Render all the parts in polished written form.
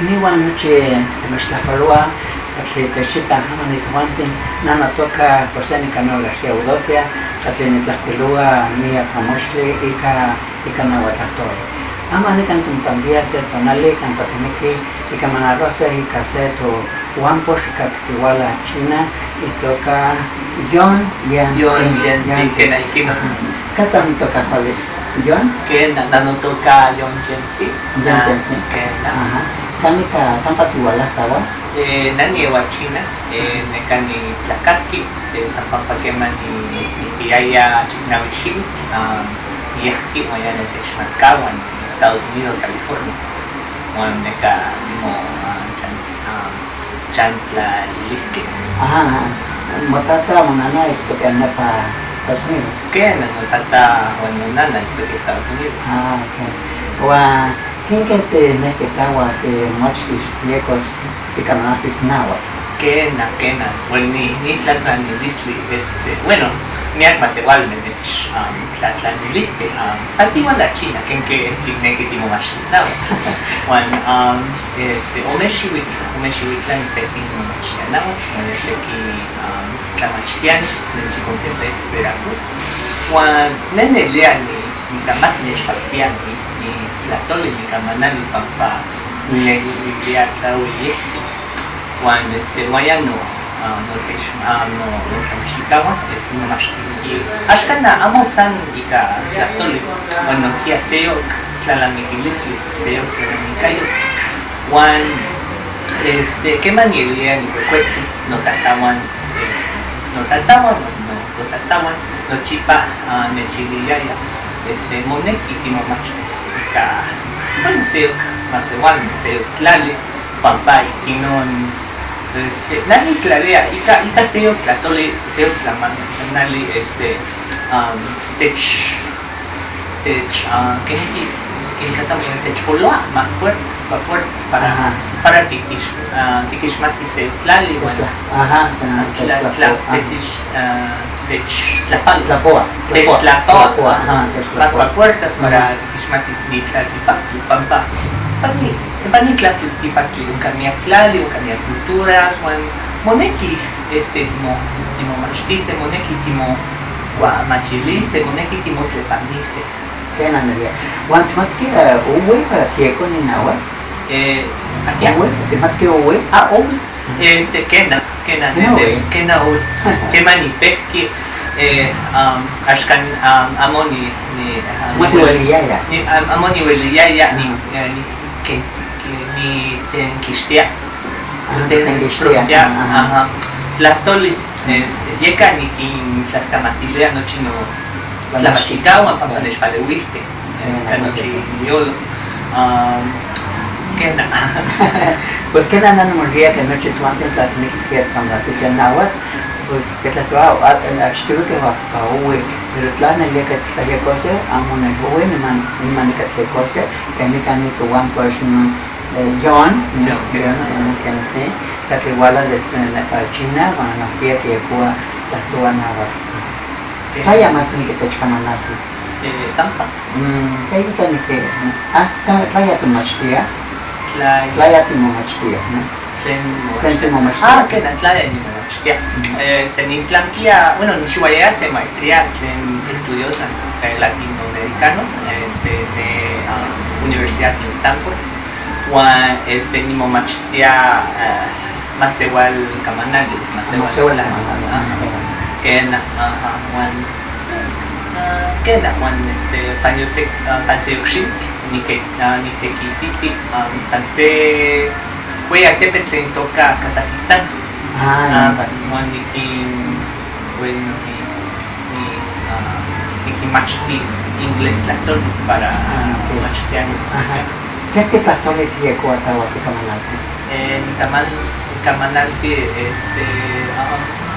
Toicnihuan nochi temechtlajpalohuaj katli techitaj aman itojuanti. Na notoka José Nicanor García Eudocia, katli nitlajcuilohua miyac mamochtli ika nahuatl. Aman nikan timpantiaj se tonali campa tijnequij ticamanalhuase ika se tohuampox katli tihuala China itoka Yon Yon Jianxi, kena ikinon. Katza mitoka kuali? Yon? Kena, na notoka Yon Jianxi. Yon Jianxi. Kena. Aha. Kanika kampa tihualajtawa? Na niewa China, neka nitlacatqui, san pampa quema nipiyaya chicnahui xiwitl, niyajqui uan ya netechmalcahuan Estados Unidos, California, uan neka nimo chantlalilihqui. Ajá, motata monana itztoque nepa Estados Unidos. Kena, notata uan nonana itztoque Estados Unidos. Ah, okay. Uan ¿quinque tinehquetahuas timomachtis tiecos ticamanaltis náhuatl? Kena, kena, bueno, ni tlatlanilistli, bueno, miac masewalme nech tlatlanilihque, tatihuala China, kenque ticnequi timomachtis náhuatl. Uan ome xiwitl, ome xiwitla nipehti nimomachtia náhuatl, uan sequi tlamachtiani tlen Chicontepec, Veracruz. Uan neh nelia nicamati nechpactia ni tlahtoli, nicamanali pampa nilia tlahue yehsi. Uan uan ya no, notech, no, notlamachticahuan, nimomachtiqui, axkan amo san ika tlahtoli, uan nohkia seyok tlalamiquilistli, seyok tlalnamicayotl. Uan quema nielia nicuecuetzi, notatahuan, notatahuan, no, totatahuan, nochipa nechiliyaya, monequi timomachtis ika, bueno, seyok masewalme, seyok tlali, pampa ikinon, na nitlalia, ika seyok tlatoli, seyok tlamanali, tech, tech, kenijki, kenikatza techpoloa más puertas, pa puertas para, Ajá. para tiquixmati seyok tlali, uan Ajá, tla, tla, tetich, tech tlapalos. Tlapoa, Tech tlapoa, tlapoa, tlapoa, ajá, tech más tlapoa. pa puertas para tiquixmati nitlaltipactli, pampa, pani, pani tlaltipactli, onka miak tlali, onka miak culturas, uan moneki, timo, timomachtise, moneki timo cuamachilise, moneki timotlepanise. Kena nelia. Uan timatki owe para tieco ni náhuatl? Akia? Owe, timatki owe? Ah, owe. Kena, kena, Kena nene, owe. kena owe. Kema nipehki, axkan, amo ni, ni, Mati weliyaya. ni, amo ni weliyaya, ni, ni, ke, ke, ni tenquixtia. Ah, Ten tenquixtia, pronuncia, ajá. ajá. Tlahtoli, yeka niquintlascamatilia nochi no tlamachicauan pampa nechpaleuihque, ka nochi niolo. Kena. Pues kena na nimolvia que nochi tojuanti tla tijnequisquia ticamanaltisquia náhuatl, pues que tlahtoa, achtohui que pa owe, pero tla nelia que titlahyecose, amo nel owe, niman, niman nica tijecose, que nican nitohuampox, Yon, Yon, Yon, que sí, katli iguala desde nepa China, uan nohkia quiyecoa tlahtoa náhuatl. Tlaya más tini que techcamanaltis. Sampa. Se itla niki, ah, tlaya timomachtia. Tlaya. Tlaya timomachtia, ¿no? Tlen Tlen timomachtia. Ah, kena tlaya nimomachtia. Nintlanquia, bueno, nichihuaya se maestría tlen estudios latinoamericanos, de Universidad de Stanford. Uan, nimomachtia, más igual camanali, más igual Más igual tla- camanali, ajá. ajá. Kena, ajá, uan, kena, uan, pañose, panseyoxiwitl, nike, nitequititi, panse, güey, altepetl tlen toca Kazajistán. Ah, Ah, ya. uan niquin, bueno, ni, ni, niquinmachtis inglés tlahtoli para Ah, ok. machtiani. Ajá. ¿Qué es que tlahtoli tiyecua tawa ticamanalti? Nicamanalti,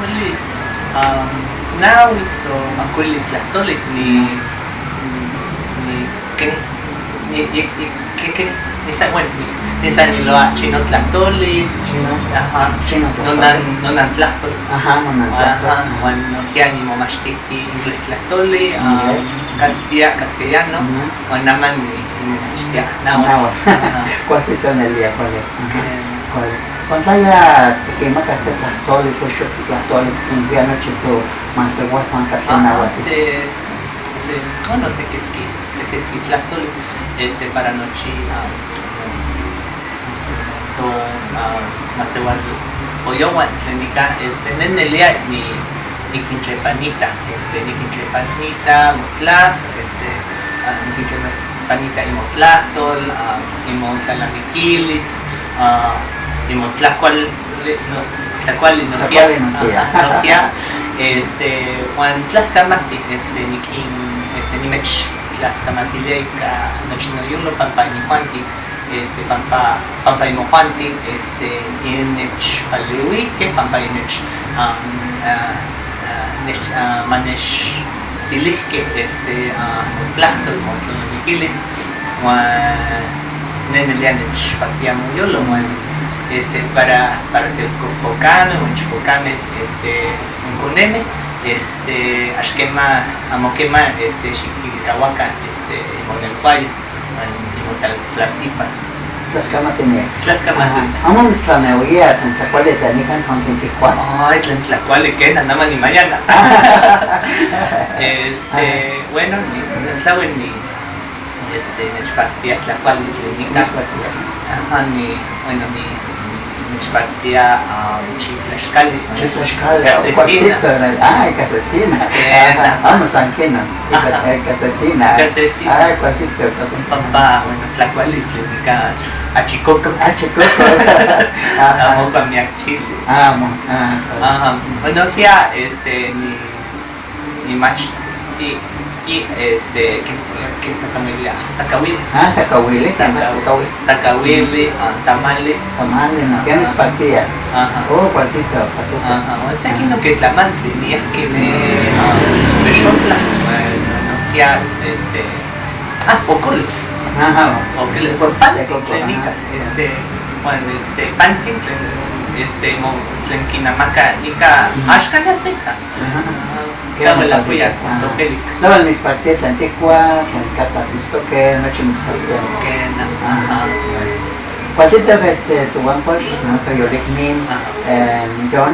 huelis, nahui, so macuili tlahtoli, ni, ni, que, ni, ni, ni, que, que, ni sa, bueno, ni, ni sa ni lo chino tlahtoli, Chino. Ajá. Chino tlahtoli. Nonan, nonan tlahtoli. Ajá, nonan tlahtoli. Ajá, uan nohkia nimomachtiqui inglés tlahtoli, Inglés. Castellano, huan naman nimomachtia náhuatl. Cualtito nelia, cuali. Cuali. Huan tlaya tiquimacas se tlahtoli, se xochitl tlahtoli, tiquinpia nochi tomasehualhuan catli náhuatl. Bueno, se quesqui tlahtoli, para nochi to masehual oyohuan tlen nica, neh nelia niquintlepanita, niquintlepanita motlah, niquintlepanita imotlahtol, imotlalnamiquilis, imotlacual, no, tlacuali nohkia, nohkia, huan tlascamati, niquin, nimech tlascamatilia ica nochi noyolo pampa inijuanti, pampa imojuanti, innechpaleuihque, pampa innech manextilihque, motlahtol, motlalnamiquilis, huan neh nelia nechpactia moyolo, huan para telpocameh huan ichpocameh, conemeh, ax quema, amo quema, xiquilcahuaca, imonelcuayo, huan imotlaltipan. Tlascamati miac. Tlascamati. Amo mitztlaneuia tlen tlacuali tlen nican tlen tihcua. Ay, tlen tlacuali quena, nama nimayana. Bueno, tlauel ni, nechpactia tlacuali tlen nican. Ajá, ni, bueno, ni, nechpactia chitlaxcali. Chitlaxcali, cualquito, ay, casecina. Vamos, tranquilo. Casecina. Casecina. Ay, cualquito. Pampa, bueno, tlacuali tlen nica achicoco. Achicoco. Amo pa miac chile. Amo. Ajá. Bueno, ya, ni machti, y ¿qué pasamos? Zacahuil. Ah, zacahuil, zacahuil. Zacahuil, tamale. Tamale, no, ¿qué nos partía? Ajá. Oh, cuartito, cuartito. Ajá, o sea, aquí no que tlamantli, ni es que me xotla, pues, no, ya, ocoles. Ajá. Ocoles, por pantzin, tlenica, bueno, pantzin, tlen kinamaka, nica, axkan aseca. Tlauel acuya, tzopelic. Tlauel mitzpactia tlen ticua, tlen catlatistoque, nochi mitzpactia. Quena, ajá. Cualcito, tohuampox, no, toyolicnin, John,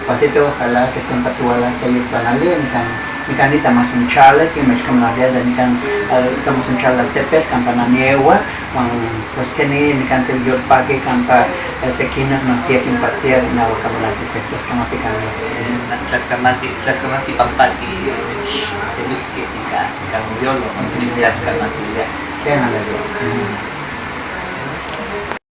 cualcito, ojalá que sempa tuala seyik tonali, nican, nican ni Tamazunchale, timechcamlaria de nican Tamazunchale altepetl, campa nanieua, huan pues keni nican tilyolpaqui campa sequinoc nohkia quinpactia nahuatl camanalti se tlascamatican. Tlascamati, tlascamati pampati, nechselihque ica moyolo, mitztlascamatilia. Quena nelia.